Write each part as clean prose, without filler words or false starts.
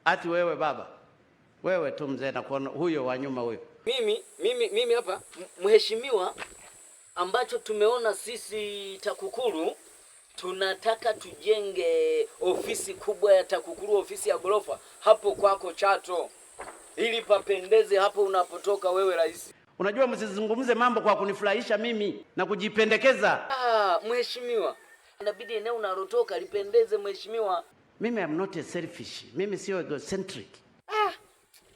Ati wewe baba, wewe tu mzee, na kuona huyo wa nyuma huyo. Mimi hapa mheshimiwa, ambacho tumeona sisi TAKUKURU tunataka tujenge ofisi kubwa ya TAKUKURU, ofisi ya ghorofa hapo kwako Chato, ili papendeze hapo unapotoka wewe rais. Unajua, msizungumze mambo kwa kunifurahisha mimi na kujipendekeza. Ah, mheshimiwa, inabidi eneo unalotoka lipendeze mheshimiwa. Mimi am not a selfish, mimi sio egocentric. Ah,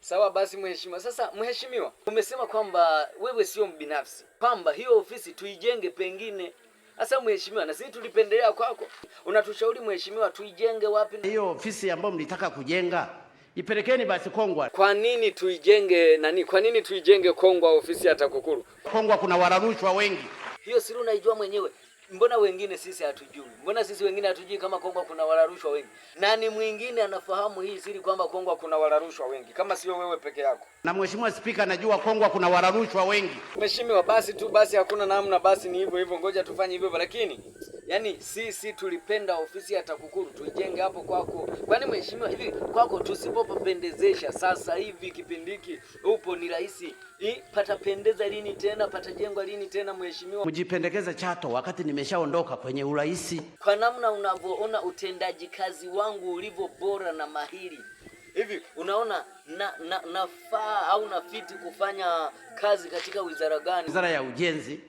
sawa basi mheshimiwa. Sasa mheshimiwa, umesema kwamba wewe sio mbinafsi, kwamba hiyo ofisi tuijenge pengine. Sasa mheshimiwa, na sisi tulipendelea kwako, unatushauri mheshimiwa, tuijenge wapi? Hiyo ofisi ambayo mlitaka kujenga ipelekeni basi Kongwa. Kwa nini tuijenge nani? Kwa nini tuijenge Kongwa ofisi ya TAKUKURU? Kongwa kuna walarushwa wengi. Hiyo siri unaijua mwenyewe. Mbona wengine sisi hatujui? Mbona sisi wengine hatujui kama Kongwa kuna walarushwa wengi? Nani mwingine anafahamu hii siri kwamba Kongwa kuna walarushwa wengi kama sio wewe peke yako? Na mheshimiwa Spika, najua Kongwa kuna walarushwa wengi. Mheshimiwa, basi tu basi, hakuna namna, basi ni hivyo hivyo, ngoja tufanye hivyo hivyo, lakini yani sisi tulipenda ofisi ya TAKUKURU tuijenge hapo kwako. Kwani mheshimiwa, hivi kwako tusipopendezesha sasa hivi kipindi hiki upo ni rahisi, patapendeza lini tena? Patajengwa lini tena mheshimiwa? Mjipendekeze Chato wakati nimeshaondoka kwenye urais. Kwa namna unavyoona utendaji kazi wangu ulivyo bora na mahiri hivi, unaona na, na, nafaa au nafiti kufanya kazi katika wizara gani? Wizara ya Ujenzi.